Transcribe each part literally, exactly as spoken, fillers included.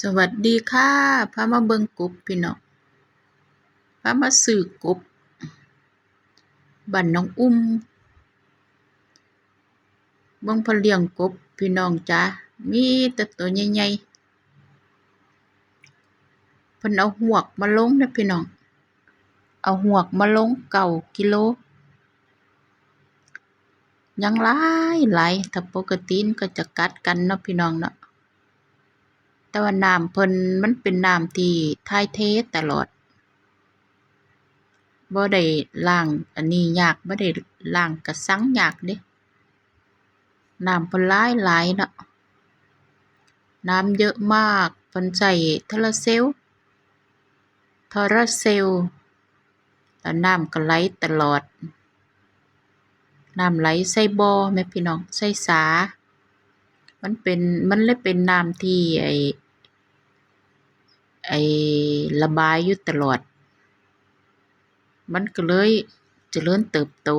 สวัสดีค่ะ พามาเบิ่งกบพี่น้อง พามาซื้อกบ บ้านหนองอุ่ม เบิ่งเพิ่นเลี้ยงกบพี่น้องจ๋า มีแต่ตัวใหญ่ๆ เพิ่นเอาฮวกมาลงนะพี่น้อง เอาฮวกมาลงเก้ากิโล ยังหลายหลาย ถ้าปกติมันก็จะกัดกันเนาะพี่น้องเนาะ แต่ว่าน้ำเพิ่นมันเป็นน้ำที่ถ่ายเทตลอด บ่ได้ล้างอันนี้ยาก บ่ได้ล้างกระชังยากเด้ น้ำเพิ่นหลายหลายเนาะ น้ำเยอะมาก เพิ่นใช้โทรเซลล์ โทรเซลล์ แล้วน้ำก็ไหลตลอด น้ำไหลใส่บ่อแม่พี่น้อง ใส่สา มันเป็น มันเลยเป็นน้ำที่ไอ้ ไอ้ระบายอยู่ตลอด มันก็เลยเจริญเติบโต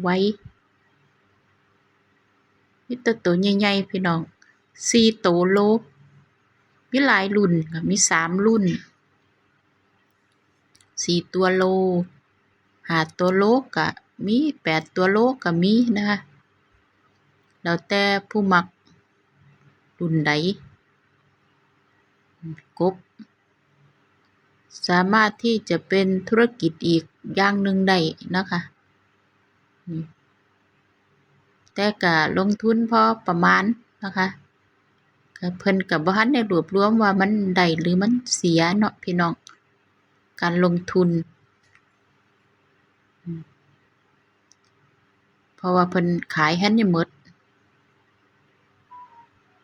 ไว มีแต่ตัวใหญ่ๆ พี่น้อง สี่ตัวโล มีหลายรุ่นค่ะ มีสามรุ่น สี่ตัวโล ห้าตัวโลก็มี แปดตัวโลก็มีนะคะ แล้วแต่ผู้มักรุ่นใด กบ สามารถที่จะเป็นธุรกิจอีกอย่างหนึ่งได้นะคะ อืม แต่ก็ลงทุนพอประมาณนะคะ ก็เพิ่นก็บ่ทันได้รวบรวมว่ามันได้หรือมันเสียเนาะพี่น้อง การลงทุน อืม เพราะว่าเพิ่นขายทันได้หมด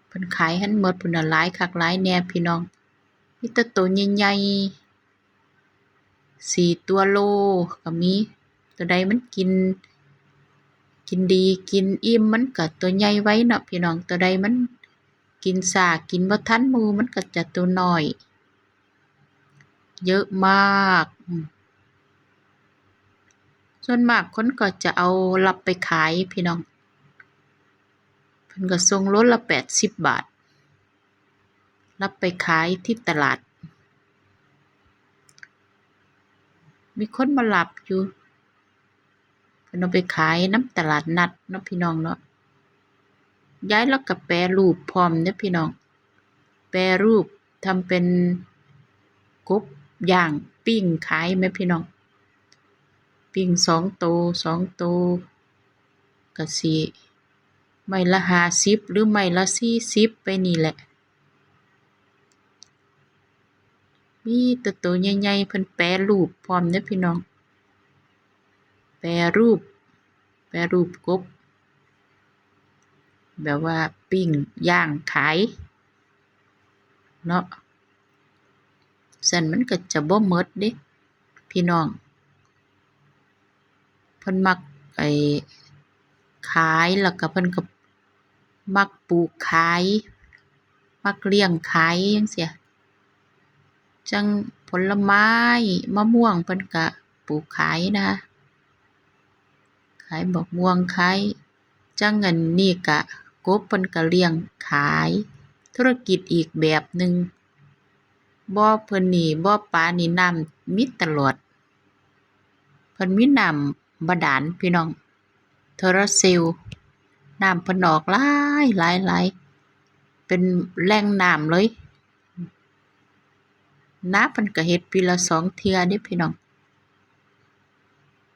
เพิ่นขายทันหมดพุ้นน่ะ หลายคักหลายแน่พี่น้อง มีแต่ตัวใหญ่ๆ สี่ตัวโลก็มี ตัวใดมันกิน กินดี กินอิ่ม มันก็ตัวใหญ่ไวเนาะพี่น้อง ตัวใดมันกินช้า กินบ่ทันหมู่ มันก็จะตัวน้อย เยอะมาก อืม ส่วนมากคนก็จะเอารับไปขายพี่น้อง เพิ่นก็ส่งโลละแปดสิบบาท รับไปขายที่ตลาด มีคนมารับอยู่ เพิ่นเอาไปขายนำตลาดนัดเนาะพี่น้องเนาะ ยายเลาก็แปรรูปพร้อมเด้อพี่น้อง แปรรูปทำเป็นกบย่างปิ้งขายแหมพี่น้อง ปิ้งสองโต สองโต ก็สิไม้ละห้าสิบหรือไม้ละสี่สิบไปนี่แหละ มีแต่โตใหญ่ๆ เพิ่นแปรรูปพร้อมเด้อพี่น้อง แปรรูป แปรรูปกบ แบบว่าปิ้งย่างขายเนาะ ซั้นมันก็จะบ่หมดเด้พี่น้อง เพิ่นมักไอ้ขาย แล้วก็เพิ่นก็มักปลูกขาย มักเลี้ยงขายจั่งซี้ จั่งผลไม้ มะม่วง เพิ่นก็ปลูกขายนะคะ ขายบักม่วง ขายจั่งอันนี้ก็กบ เพิ่นก็เลี้ยงขาย ธุรกิจอีกแบบหนึ่ง บ่อเพิ่นนี่ บ่อปลานี่น้ำมีตลอด เพิ่นมีน้ำบาดาลพี่น้อง โซลาร์เซลล์ น้ำเพิ่นออกหลายหลายหลาย เป็นแหล่งน้ำเลย นาเพิ่นก็เฮ็ดปีละสองเทื่อเด้พี่น้อง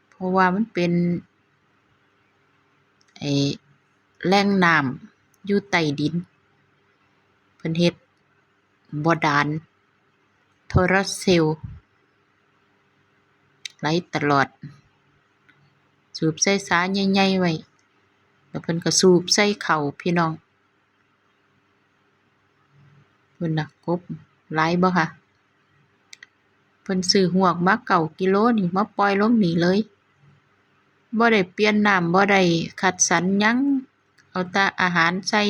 เพราะว่ามันเป็น ไอ้ แหล่งน้ำอยู่ใต้ดิน เพิ่นเฮ็ดบาดาล โซลาร์เซลล์ ไหลตลอด สูบใส่สาใหญ่ๆ ไว้ แล้วเพิ่นก็สูบใส่เข้าพี่น้อง พุ้นน่ะ กบหลายบ่คะ เพิ่นซื้อฮวกมาเก้ากิโลนี่ มาปล่อยลงนี่เลย บ่ได้เปลี่ยนน้ำ บ่ได้คัดสรรหยัง เอาแต่อาหารใส่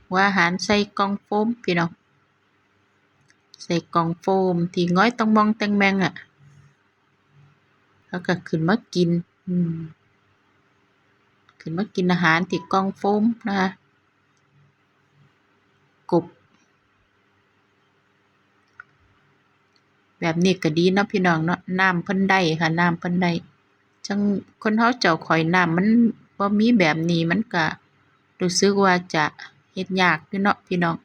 หัวอาหารใส่กล่องโฟมพี่น้อง ใส่กล่องโฟมที่หงอยต่องมองแต่งแมงอะ แล้วก็ขึ้นมากิน อืม ขึ้นมากินอาหารที่กล่องโฟมนะคะ กบ แบบนี้ก็ดีเนาะพี่น้องเนาะ น้ำเพิ่นได้ค่ะ น้ำเพิ่นได้ จั่งคนเฮาเจ้าข้อยน้ำมันบ่มีแบบนี้ มันก็รู้สึกว่าจะเฮ็ดยากอยู่เนาะพี่น้อง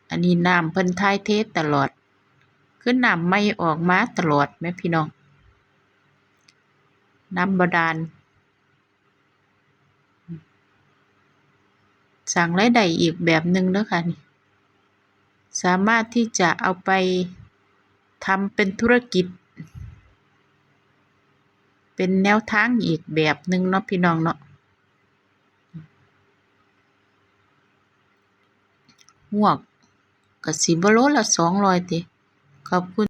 อันนี้น้ำเพิ่นถ่ายเทตลอด คือน้ำใหม่ออกมาตลอดแหมพี่น้อง น้ำบาดาล สร้างรายได้อีกแบบหนึ่งเด้อค่ะนี่ สามารถที่จะเอาไปทำเป็นธุรกิจ เป็นแนวทางอีกแบบหนึ่งเนาะพี่น้องเนาะ ฮวก ก็สิบ่โลละสองร้อยติ ขอบคุณ